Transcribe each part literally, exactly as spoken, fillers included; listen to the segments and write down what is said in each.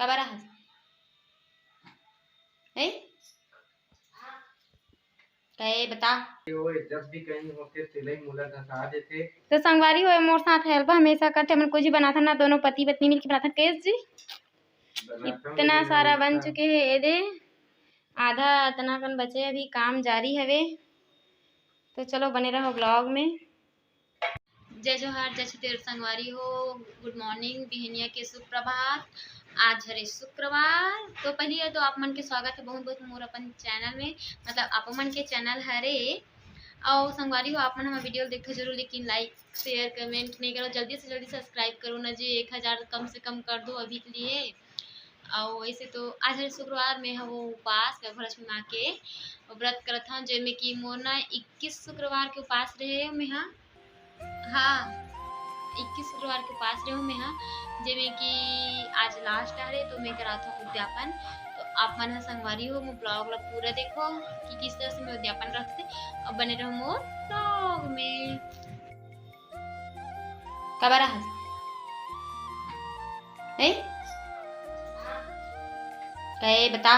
काबर आहस? ए? कहे बता। वो जब भी कहीं होके सिलाई मुला धसा देथे। तो संगवारी हो, मोर साथ help हमेशा करथे, हमन कुछ भी बनाथन ना, दोनों पति पत्नी मिलके बनाथन। केस जी, बनाथन इतना भी सारा बन हमेशा। चुके हे, ये दे, आधा इतना कन बचे, अभी काम जारी हवे। तो चलो, बने रहो vlog में। जय जोहार, जय छत्तीसगढ़ संगवारी हो, good morning, बिहनिया के सुप्रभात। आज हरे शुक्रवार, तो पहली तो आप मन के स्वागत है बहुत बहुत मोर अपन channel में, मतलब आप मन के channel हरे। और संगवारी हो, आप मन हमर video ल देखथो जरूर, लेकिन like, share, comment नहीं करो, जल्दी से जल्दी subscribe करो ना जी, एक हजार कम से कम कर दो अभी के लिए। और वैसे तो आज हरे शुक्रवार में है वो उपास, वैभव लक्ष्मी माँ के व्रत करत हूँ, जेमे कि मोर ना इक्कीस शुक्रवार के उपास रहे मैं, हाँ, हाँ, इक्कीस शुक्रवार के उपास रहे हूँ मैं, हाँ, जेमे कि आज last हरे, तो मैं करात हूँ उद्यापन। तो आप मन ह संगवारी हो, मोर vlog ला पूरा देखो कि किस तरह से मैं उद्यापन रखते, और बने रहो मोर vlog में। काबर आहस? ए? कहे बता।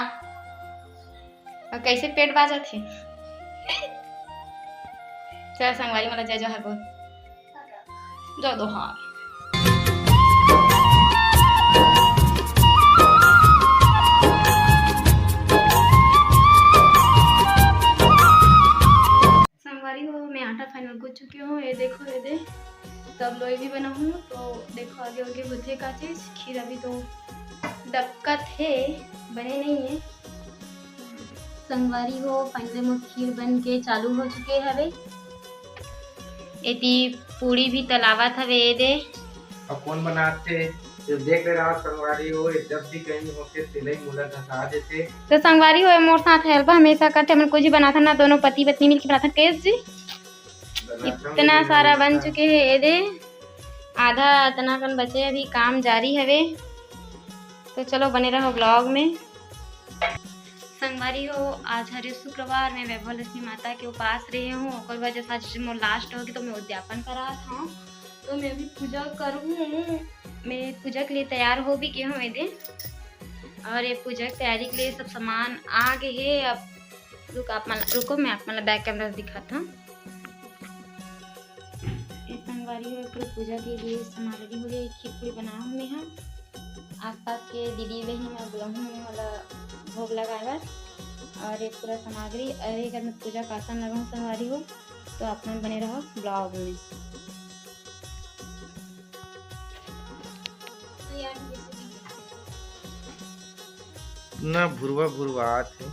और कैसे पेट बाजत हे? चल संगवारी मन ला जय जोहार बोल। जय जोहार। संगवारी हो, मैं आटा final गूंथ चुकी हूँ। ये देखो, ये दे, तब लोई भी बना हूँ। तो देखो, आगे आगे होथे का चीज, खीर अभी तो डबकत हे, बने नहीं है। संगवारी हो, finally मोर खीर बन के चालू हो चुके हवे। एती पूड़ी भी तलावत हवे, ये दे। अब कौन बनाथे? ये देख ले रहा संगवारी हो, ये जब भी कहीं होके सिलाई मुला धसा देथे। तो संगवारी हो, मोर साथ help हमेशा करथे, हमन कुछ भी बनाथन ना, दोनों पति पत्नी मिलके बनाथन। केस जी, बनाथन इतना भी सारा बन हमेशा। चुके हे, ये दे, आधा इतना कन बचे, अभी काम जारी हवे। तो चलो, बने रहो vlog में। संगवारी हो, आज हरे शुक्रवार, मैं वैभव लक्ष्मी माता के उपास रहे हूँ, ओकर वजह से आज मोर last होगे, तो मैं उद्यापन करात हूँ। तो मैं अभी पूजा करूँ, मैं पूजा के लिए तैयार हो भी गए हूँ, ये दे। और ये पूजा के तैयारी के लिए सब सामान आ गए हे। अब रुक, आप मन, रुको, मैं आप मन ला back camera से दिखाता हूँ। ये संगवारी हो, पूरा पूजा के लिए सामान ready हो गए। खीर पूड़ी बनाहूँ मैं ह, आसपास के दीदी ले ही मैं बुलाहूँ मैं वाला भोग लगाए बर। और ये पूरा सामग्री, अरे अगर मैं पूजा का आसन लगाऊँ संगवारी हो, तो आप मन बने रहो vlog में। ना भुरवा भुरवा आत हे।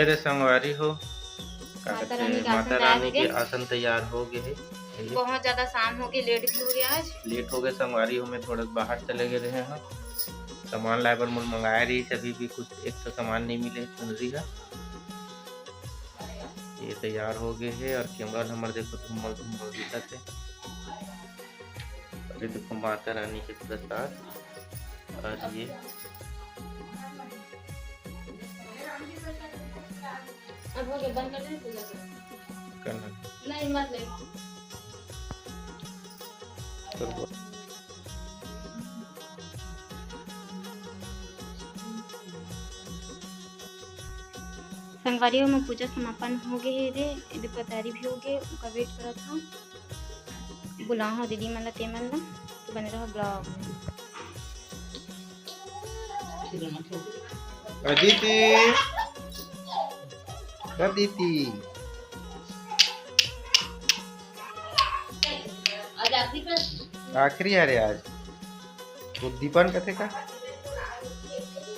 ए रे संगवारी हो, का माता कहते, रानी के माता आसन रानी तैयार के हो गए। आसन तैयार हो गए हे। ये बहुत ज्यादा शाम हो गई, late भी हो गया आज। Late हो गए संगवारी हो, मैं थोड़ा बाहर चले गए रहे हैं। सामान लाए बर मोर मंगाए रही, अभी भी कुछ एक तो सामान नहीं मिले चुनरी का। ये तैयार हो गए हे और camera हमर देखो धूमल धूमल दिखत हे। अरे देखो माता रानी के प्रसाद और ये अब हो गया, बंद कर दे पूजा को। करना। नहीं, मत ले। तो संगवारी हो, मोर पूजा समापन हो गए हे रे, एदे पतारी भी हो गए, ओकर wait करत हूँ। बुलाओ दीदी मन ला, ते मन ला, तो बने रहो vlog में। अदिति, अदिति। आज आखिरी का? आखिरी हरे आज। उद्दीपन कथे का?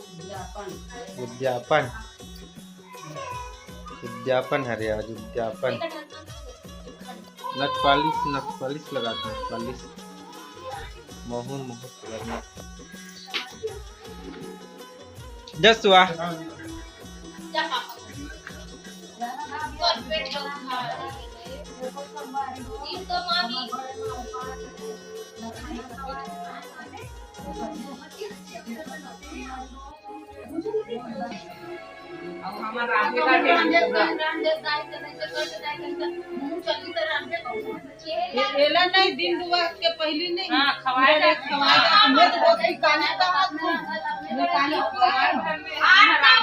उद्यापन। उद्यापन। उद्यापन हरे आज, उद्यापन। नखपालिश, नखपालिश लगात हे, नखपालिश। महुर, महुर लगात हे। जसवा। एला नहीं, दिन दुआ के पहली नहीं। हाँ, खवाए पूरा ला। खवाए ला। हमें तो बहुत ही काले का हाथ में। आठ नौ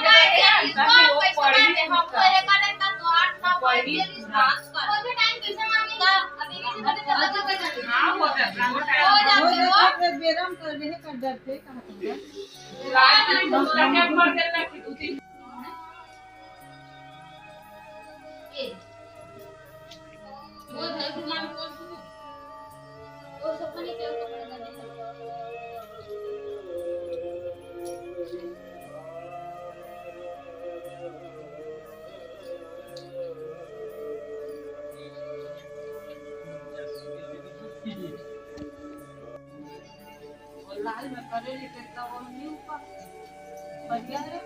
बार है, इसको पैसा मांगे, हमको एक बार एक बार तो आठ नौ बार फिर इसको। हाँ। वो जो टाइम कैसे मांगेगा? अभी किसी को तो पता नहीं। हाँ, वो तो अपना वो टाइम हो जाते हो। बेरम कर रहे कर डरते कहाँ पर? रात में दस टका पर देना कि दो तीन। लाल में करे ले के तब हम नहीं ऊपर। बढ़िया है।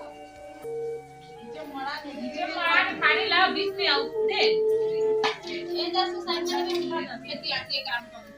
नीचे मड़ा के, नीचे मड़ा के खाली लाओ, बीच में आओ, दे। ये दस साइड में भी उठा दो, ये दिया के काम करो।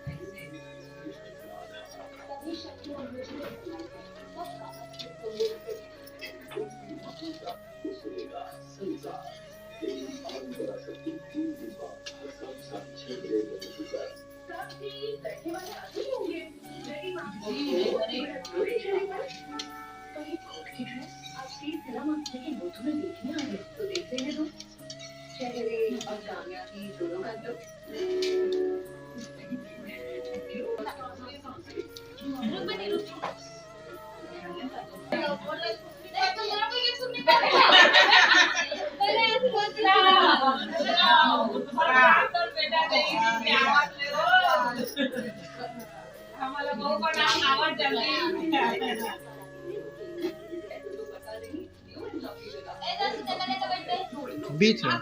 बीच में।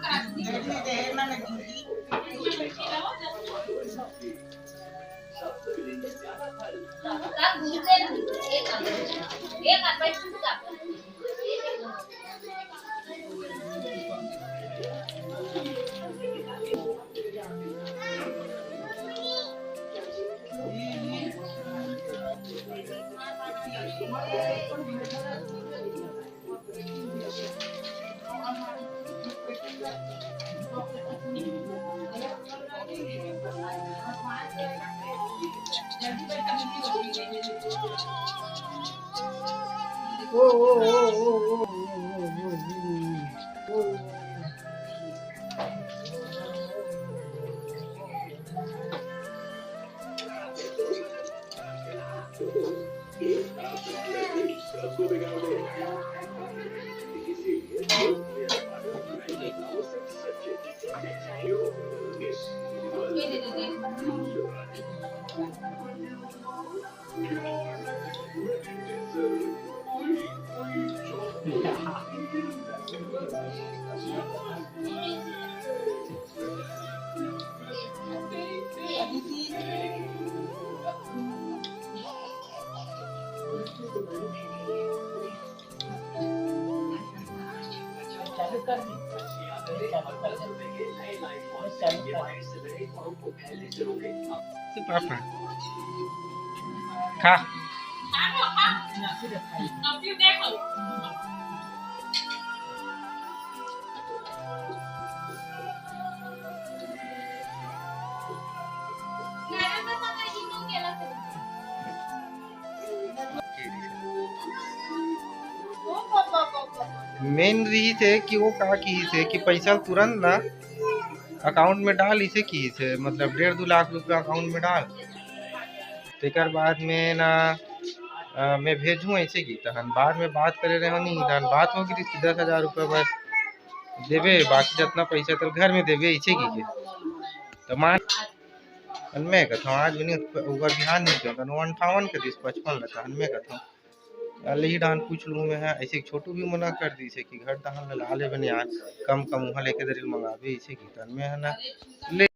पापा, खा। मेन रहिस हे कि वो का किहिस हे कि पैसा तुरंत ना अकाउंट में डाल, इसे किहिस हे, मतलब डेढ़ दू लाख रुपया अकाउंट में डाल, तेकर बाद में ना, अ, मैं भेजूँ ऐसे कि तहन बाद में बात करे रहे नहीं, तहन बात हो गई कि दस हजार रुपया बस देबे, बाकी जितना पैसा तोर घर में देबे, ऐसे कि के। तो मान, मैं कथौं, आज भी नहीं, ओकर बिहान नहीं क्यों, तहन वो अंठावन के दिस, पचपन लेता, मैं कथौं। अ, ले ही डाहन पूछ लूँ मैं, हाँ, ऐसे छोटू भी मना कर दिस हे कि घर डाहन ला लेबे नहीं आज, कम कम उहाँ लेके दरिल मंगाबे, ऐसे कि तहन मैं, है ना, ले